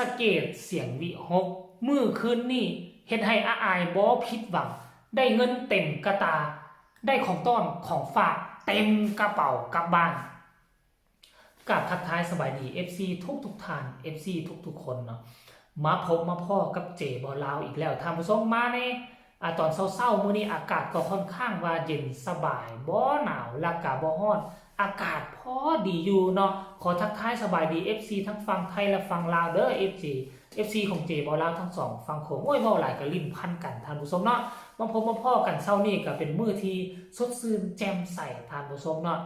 ສະເກດ ສຽງວິຫົກ ມື້ຄືນນີ້ເຮັດໃຫ້ອາອາຍບໍ່ຜິດຫວັງ, ໄດ້ເງິນເຕັມກະຕາ, ໄດ້ຂອງຕ້ອນຂອງຝາກເຕັມກະເປົາກັບບ້ານ. ກາບທັກທາຍສະບາຍດີ ເອັຟຊີ ທຸກໆທ່ານ ເອັຟຊີ ທຸກໆຄົນເນາະ, ມາພົບມາພໍ້ກັບເຈບໍ່ລາວອີກແລ້ວທ່ານຜູ້ຊົມ. ມາໃນ ອາ ຕອນເຊົ້າໆມື້ນີ້ອາກາດກໍຄ່ອນຂ້າງວ່າເຢັນສະບາຍ, ບໍ່ໜາວ ແລະກະບໍ່ຮ້ອນ, ອາກາດພໍດີຢູ່ເນາະ. ຂໍທັກທາຍສະບາຍດີ ເອັຟຊີ ທັງຝັ່ງໄທ ແລະ ຝັ່ງລາວເດີ ເອັຟຊີ ເອັຟຊີ ຂອງເຈບໍ່ລາວທັງສອງຝັ່ງໂຂງ. ໂອ້ຍ ເວົ້າຫຼາຍກະຫຼິ້ນພັນກັນທ່ານຜູ້ຊົມເນາະ. ມາພົບມາພໍ້ກັນເຊົ້ານີ້ກະເປັນມື້ທີ່ສົດຊື່ນແຈ່ມໃສທ່ານຜູ້ຊົມເນາະ.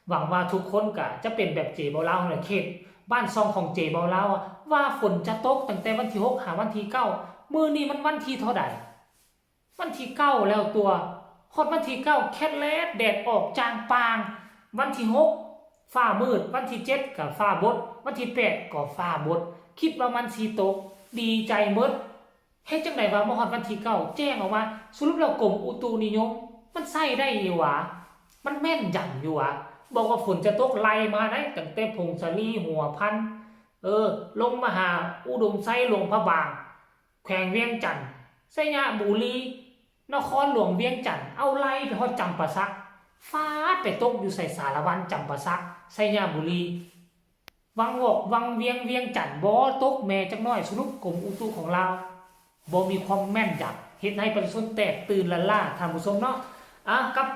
ຫວັງວ່າທຸກຄົນກະຈະເປັນແບບເຈບໍ່ລາວຫັ້ນແຫຼະ. ເຂດບ້ານຊ່ອງຂອງເຈບໍ່ລາວ ວ່າຝົນຈະຕົກຕັ້ງແຕ່ວັນທີຫົກຫາວັນທີເກົ້າ, ມື້ນີ້ມັນວັນທີເທົ່າໃດ? ວັນທີເກົ້າແລ້ວຕົວະ. ຮອດວັນທີເກົ້າ ແຄດແລດ ແດດອອກຈ່າງປ່າງ, ວັນທີຫົກ ຟ້າມືດ, ວັນທີເຈັດ ກະຟ້າບົດ, ວັນທີແປດ ກໍຟ້າບົດ. ຄິດວ່າມັນຊິຕົກ, ດີໃຈໝົດ. ເຮັດຈັ່ງໃດວ່າມາຮອດວັນທີເກົ້າ ແຈ້ງອອກມາ? ສະຫຼຸບແລ້ວກົມອຸຕຸນິຍົມມັນໃຊ້ໄດ້ຢູ່ຫວາ? ມັນແມ່ນຢຳຢູ່ຫວາ? ບອກວ່າຝົນຈະຕົກໄລ່ມາໄດ໋, ຕັ້ງແຕ່ຜົ້ງສາລີ, ຫົວພັນ, ເອີ, ລົງມາຫາອຸດົມໄຊ, ຫຼວງພະບາງ, ແຂວງວຽງຈັນ, ໄຊຍະບູລີ, ນະຄອນຫຼວງວຽງຈັນ, ເອົາໄລ່ໄປຮອດຈຳປາສັກ, ຟາດໄປຕົກຢູ່ໃສ ສາລະວັນ, ຈຳປາສັກ, ໄຊຍະບູລີ. ວັງວອກ ວັງວຽງ ວຽງຈັນ ບໍ່ຕົກແມ້ຈັກໜ້ອຍ. ສະຫຼຸບກົມອຸຕຸຂອງລາວບໍ່ມີຄວາມແມ່ນຢຳ, ເຮັດໃຫ້ປະຊາຊົນແຕກຕື່ນລ້ານລ້າທ່ານຜູ້ຊົມເນາະ. ອາ ກັບ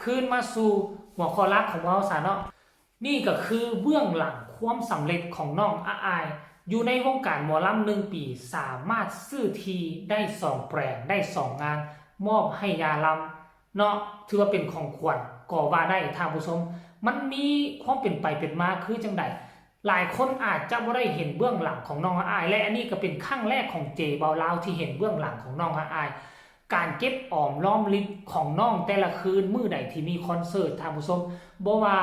ຄືນມາສູ່ຫົວຂໍ້ຫຼັກຂອງເຮົາຊະເນາະ. ນີ້ກໍຄືເບື້ອງຫຼັງຄວາມສຳເລັດຂອງນ້ອງອາອາຍ ຢູ່ໃນວົງການໝໍລຳໜຶ່ງປີ ສາມາດຊື້ທີ່ໄດ້ສອງແປງ, ໄດ້ສອງງານ ມອບໃຫ້ຍາລຳ ເນາະ, ຖືວ່າເປັນຂອງຂວັນກໍວ່າໄດ້ທ່ານຜູ້ຊົມ. ມັນມີຄວາມເປັນໄປເປັນມາຄືຈັ່ງໃດ? ຫຼາຍຄົນອາດຈະບໍ່ໄດ້ເຫັນເບື້ອງຫຼັງຂອງນ້ອງອາອາຍ ແລະ ອັນນີ້ກໍເປັນຄັ້ງແລກຂອງເຈເບົາລາວທີ່ເຫັນເບື້ອງຫຼັງຂອງນ້ອງອາອາຍ. ການເກັບອອມລ້ອມລິບຂອງນ້ອງແຕ່ລະຄືນ ມື້ໃດທີ່ມີຄອນເສີດ ທ່ານຜູ້ຊົມ, ບໍ່ວ່າ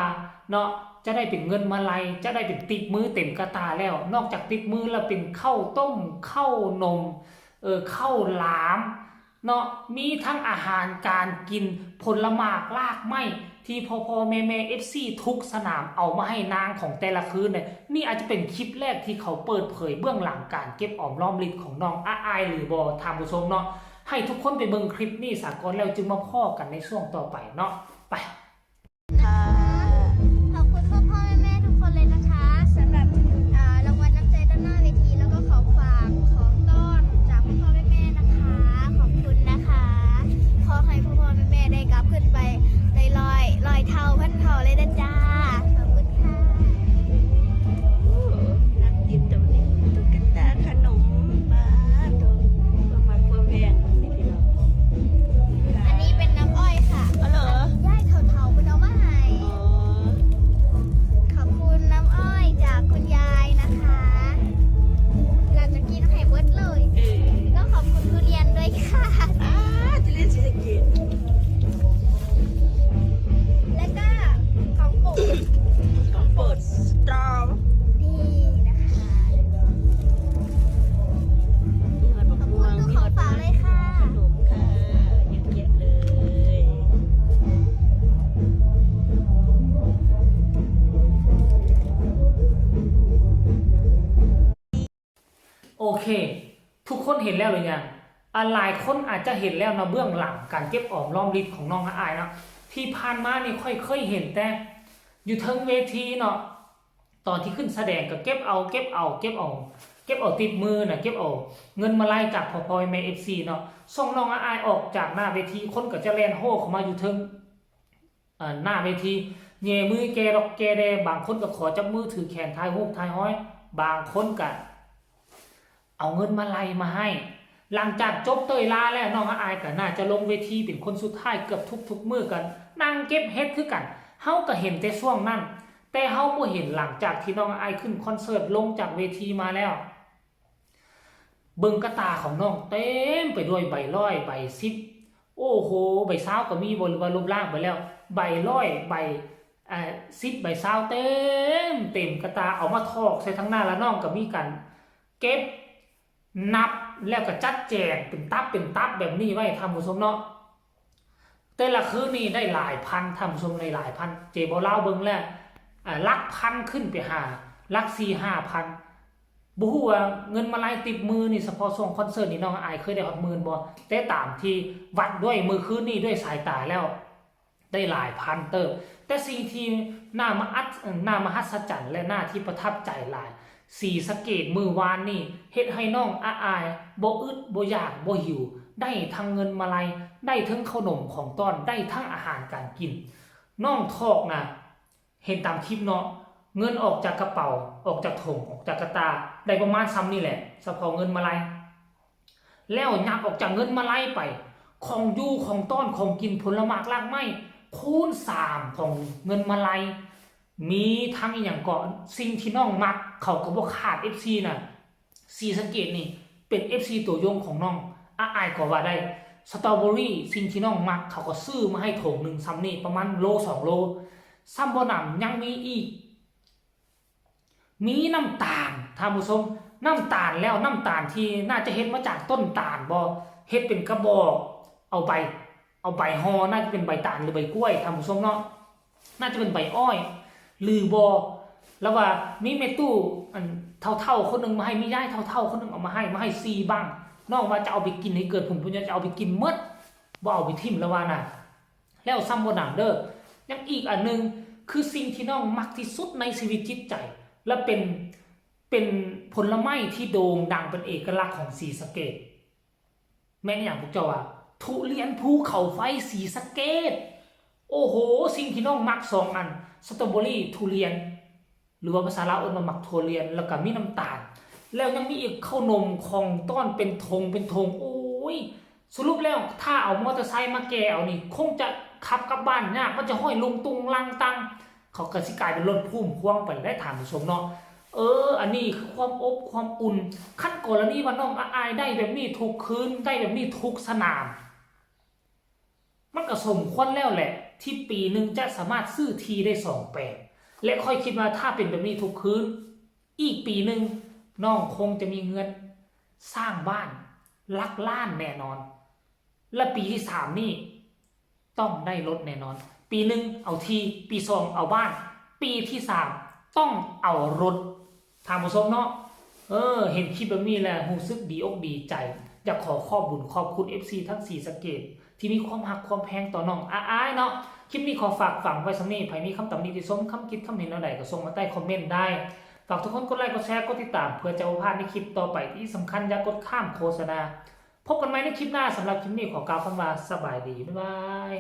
ເນາະ ຈະໄດ້ເປັນເງິນມາໄລ, ຈະໄດ້ເປັນຕິບມືເຕັມກະຕາແລ້ວ, ນອກຈາກຕິບມືແລ້ວເປັນເຂົ້າຕົ້ມ, ເຂົ້າໜົມ, ເອີ, ເຂົ້າຫຼາມ, ເນາະ, ມີທັງອາຫານການກິນ, ຜົນລະໝາກລາກໄມ້ ທີ່ພໍ່ໆແມ່ໆ ເອັຟຊີ ທຸກສະໜາມເອົາມາໃຫ້ນາງຂອງແຕ່ລະຄືນເດ. ນີ້ອາດຈະເປັນຄລິບແລກທີ່ເຂົາເປີດເຜີຍເບື້ອງຫຼັງການເກັບອອມລ້ອມລິບຂອງນ້ອງອາອາຍຫຼືບໍ່ ທ່ານຜູ້ຊົມເນາະ. ໃຫ້ທຸກຄົນໄປເບິ່ງຄລິບນີ້ສາກ່ອນ ແລ້ວຈຶ່ງມາພໍ້ກັນໃນຊ່ວງຕໍ່ໄປເນາະ. ໄປ. ขอบคุณพ่อๆแม่ๆทุกคนเลยนะคะ สำหรับ อ่า รางวัลน้ำใจด้านหน้าเวที แล้วก็ของฝากของต้อนจากพ่อๆแม่ๆนะคะ ขอบคุณนะคะ ขอให้พ่อๆแม่ๆได้กลับขึ้นไปได้ร้อยร้อยเท่าพันเท่าเลยนะจ้า ขอบคุณค่ะ นักกินตรงนี้ตุ๊กตาขนม บาดโธ่ ความมักความแพงนี่พี่น้อง อันนี้เป็นน้ำอ้อยค่ะ อ๋อเหรอ ยายเฒ่าๆเพิ่นเอามาให้ อ๋อ ขอบคุณน้ำอ้อยจากคุณยายนะคะ เราจะกินให้เบิดเลย เออ ก็ขอบคุณทุเรียนด้วยค่ะ อ่า ทุเรียนศรีสะเกษ แล้วก็ของโปรด ของโปรด สตรอ นี่นะคะ มีฮอดบักม่วง ขอบคุณทุกของฝากเลยค่ะ มีฮอดขนมค่ะ เยอะแยะเลย โอเค ທຸກຄົນເຫັນແລ້ວຫຼືຍັງ? ອາ ຫຼາຍຄົນອາດຈະເຫັນແລ້ວເນາະ ເບື້ອງຫຼັງການເກັບອອມລ້ອມລິບຂອງນ້ອງອາອາຍເນາະ. ທີ່ຜ່ານມານີ້ຂ້ອຍເຄີຍເຫັນແຕ່ຢູ່ເທິງເວທີເນາະ ຕອນທີ່ຂຶ້ນສະແດງກໍເກັບເອົາ ເກັບເອົາ ເກັບເອົາ ເກັບເອົາຕິບມືນະ ເກັບເອົາເງິນມາໄລ່ຈາກພໍ່ໆແມ່ໆ ເອັຟຊີ ເນາະ. ຊ່ວງນ້ອງອາອາຍອອກຈາກໜ້າເວທີ ຄົນກໍຈະແລ່ນໂຮ່ເຂົ້າມາຢູ່ເທິງ ເອີ ໜ້າເວທີ ແຫຍ່ມືແກ່ດອກແກ່ແດ່ ບາງຄົນກໍຂໍຈັບມືຖືແຂນຖ່າຍຮູບຖ່າຍຮອຍ ບາງຄົນກໍເອົາເງິນມາໄລ່ມາໃຫ້. ຫຼັງຈາກຈົບເຕີຍລາແລ້ວ ນ້ອງອາອາຍກໍໜ້າຈະລົງເວທີເປັນຄົນສຸດທ້າຍເກືອບທຸກໆມື້ ກໍນັ່ງເກັບເຫັດຄືກັນ. ເຮົາກໍເຫັນແຕ່ຊ່ວງນັ້ນ ແຕ່ເຮົາບໍ່ເຫັນຫຼັງຈາກທີ່ນ້ອງອາອາຍຂຶ້ນຄອນເສີດ ລົງຈາກເວທີມາແລ້ວ. ເບິ່ງກະຕ່າຂອງນ້ອງເຕັມໄປດ້ວຍໃບຮ້ອຍ ໃບສິບ ໂອ້ໂຫ ໃບຊາວກໍມີບໍ່ ຫຼືວ່າລົບລ້າງໄປແລ້ວ ໃບຮ້ອຍ ໃບ ເອີ່ ສິບ ໃບຊາວ ເຕັມ ເຕັມກະຕ່າ ເອົາມາຖອກໃສ່ທາງໜ້າ ລະນ້ອງກໍມີການເກັບ ນັບ ແລ້ວກໍຈັດແຈງເປັນຕັບເປັນຕັບແບບນີ້ໄວ້ ທ່ານຜູ້ຊົມເນາະ. ແຕ່ລະຄືນນີ້ໄດ້ຫຼາຍພັນ ທ່ານຜູ້ຊົມ ໄດ້ຫຼາຍພັນ ເຈເບົາລາວເບິ່ງແລ້ວ ອາ ຫຼັກພັນຂຶ້ນໄປຫາຫຼັກສີ່ຫ້າພັນ ບໍ່ຮູ້ວ່າເງິນມາໄລຕິດມືນີ້ ສະເພາະຊ່ວງຄອນເສີດນີ້ ນ້ອງອາຍເຄີຍໄດ້ຮອດໝື່ນບໍ່? ແຕ່ຕາມທີ່ວັດດ້ວຍມື້ຄືນນີ້ດ້ວຍສາຍຕາແລ້ວ ໄດ້ຫຼາຍພັນເຕີບ. ແຕ່ສິ່ງທີ່ໜ້າມະອັດ ໜ້າມະຫັດສະຈັນ ແລະ ໜ້າທີ່ປະທັບໃຈຫຼາຍ, ສີສະເກດມື້ວານນີ້ເຮັດໃຫ້ນ້ອງອາອາຍບໍ່ອຶດບໍ່ຢາກບໍ່ຫິວ, ໄດ້ທັງເງິນມາໄລ, ໄດ້ເທິງເຂົ້າໜົມຂອງຕ້ອນ, ໄດ້ທັງອາຫານການກິນ. ນ້ອງທອກນະ ເຫັນຕາມຄລິບເນາະ, ເງິນອອກຈາກກະເປົາ, ອອກຈາກຖົງ, ອອກຈາກກະຕ່າ, ໄດ້ປະມານຊ່ຳນີ້ແຫຼະ, ສະເພາະເງິນມາໄລ. ແລ້ວຍັບອອກຈາກເງິນມາໄລໄປ, ຂອງຢູ່ຂອງຕ້ອນ, ຂອງກິນ, ຜົນລະໝາກລາກໄມ້, ຄູນສາມຂອງເງິນມາໄລ. ມີທັງອີ່ຫຍັງເກາະ, ສິ່ງທີ່ນ້ອງມັກ, ເຂົາກໍບໍ່ຂາດ ເອັຟຊີ ນະ. ສີສະເກດນີ້ເປັນ ເອັຟຊີ ຕົວຢົງຂອງນ້ອງອາອາຍກໍວ່າໄດ້. ສະຕໍເບີຣີ ສິ່ງທີ່ນ້ອງມັກ ເຂົາກໍຊື້ມາໃຫ້ຖົງໜຶ່ງຊ່ຳນີ້ ປະມານໂລສອງໂລ. ຊ່ຳບໍ່ໜຳ ຍັງມີອີກ ມີນ້ຳຕານ ທ່ານຜູ້ຊົມ, ນ້ຳຕານແລ້ວ ນ້ຳຕານທີ່ໜ້າຈະເຮັດມາຈາກຕົ້ນຕານບໍ່? ເຮັດເປັນກະບອກ ເອົາໃບ ເອົາໃບຫໍ່ ໜ້າຈະເປັນໃບຕານ ຫຼື ໃບກ້ວຍ ທ່ານຜູ້ຊົມເນາະ. ໜ້າຈະເປັນໃບອ້ອຍ ຫຼືບໍ່ ລະວ່າມີແມ່ຕູ້ອັນເຖົ້າໆຄົນໜຶ່ງມາໃຫ້, ມີຍາຍເຖົ້າໆຄົນໜຶ່ງເອົາມາໃຫ້, ມາໃຫ້ສີ່ບັ້ງ. ນ້ອງວ່າຈະເອົາໄປກິນໃຫ້ເກີດຜົນປະໂຫຍດ, ຈະເອົາໄປກິນໝົດ, ບໍ່ເອົາໄປຖິ້ມ ລະວ່ານະ. ແລ້ວຊ່ຳບໍ່ໜຳເດີ, ຍັງອີກອັນໜຶ່ງ ຄືສິ່ງທີ່ນ້ອງມັກທີ່ສຸດໃນຊີວິດຈິດໃຈ ລະເປັນ ເປັນຜົນລະໄມ້ທີ່ໂດ່ງດັງເປັນເອກະລັກຂອງສີສະເກດ. ແມ່ນອີ່ຫຍັງພວກເຈົ້າວ່າ? ທຸລຽນພູເຂົາໄຟສີສະເກດ. ໂອ້ໂຫ ສິ່ງທີ່ນ້ອງມັກສອງອັນ ສະຕໍເບີຣີ ທຸລຽນ ຫຼືວ່າພາສາລາວເອີ້ນວ່າໝາກຖົ່ວລຽນ ແລ້ວກະມີນ້ຳຕານ ແລ້ວຍັງມີອີກເຂົ້າໜົມຂອງຕ້ອນເປັນຖົງເປັນຖົງ. ໂອ້ຍ ສະຫຼຸບແລ້ວ ຖ້າເອົາມໍເຕີໄຊມາແກ່ເອົານີ້ ຄົງຈະຂັບກັບບ້ານຍາກ, ມັນຈະຫ້ອຍລຸງຕຸງລັງຕັງ. ເຂົາກໍຊິກາຍເປັນລົດພຸ້ມພວງໄປແລ້ວ ທ່ານຜູ້ຊົມເນາະ. ເອີ ອັນນີ້ຄືຄວາມອົບຄວາມອຸ່ນ. ຄັນກໍລະນີວ່ານ້ອງອາອາຍໄດ້ແບບນີ້ທຸກຄືນ, ໄດ້ແບບນີ້ທຸກສະໜາມ, ມັນກໍສົມຄວນແລ້ວແຫຼະ ທີ່ປີໜຶ່ງຈະສາມາດຊື້ທີ່ໄດ້ສອງແປງ. ແລະ ຂ້ອຍຄິດວ່າຖ້າເປັນແບບນີ້ທຸກຄືນ, ອີກປີໜຶ່ງນ້ອງຄົງຈະມີເຮືອນສ້າງບ້ານຫຼັກລ້ານແນ່ນອນ. ແລະ ປີທີສາມນີ້ ຕ້ອງໄດ້ລົດແນ່ນອນ. ປີໜຶ່ງເອົາທີ່, ປີສອງເອົາບ້ານ, ປີທີສາມຕ້ອງເອົາລົດ. ທ່ານຜູ້ຊົມເນາະ, ເອີ ເຫັນຄລິບແບບນີ້ແລ້ວຮູ້ສຶກດີອົກດີໃຈ. ຢາກຂໍຂອບບຸນຂອບຄຸນ ເອັຟຊີ ທັງສີສະເກດ ທີ່ມີຄວາມຮັກຄວາມແພງຕໍ່ນ້ອງອາອາຍເນາະ. ຄລິບນີ້ຂໍຝາກຝັງໄວ້ສ່ຳນີ້. ໃຜມີຄຳຕຳໜິຕິຊົມ, ຄຳຄິດຄຳເຫັນແນວໃດ ກໍສົ່ງມາໃຕ້ຄອມເມັນໄດ້. ຝາກທຸກຄົນກົດໄລກ໌ ກົດແຊ ກົດຕິດຕາມ ເພື່ອຈະບໍ່ພາດໃນຄລິບຕໍ່ໄປ. ທີ່ສຳຄັນ ຢ່າກົດຂ້າມໂຄສະນາ. ພົບກັນໃໝ່ໃນຄລິບໜ້າ. ສຳລັບຄລິບນີ້ຂໍກ່າວຄຳວ່າ ສະບາຍດີ. ບາຍບາຍ.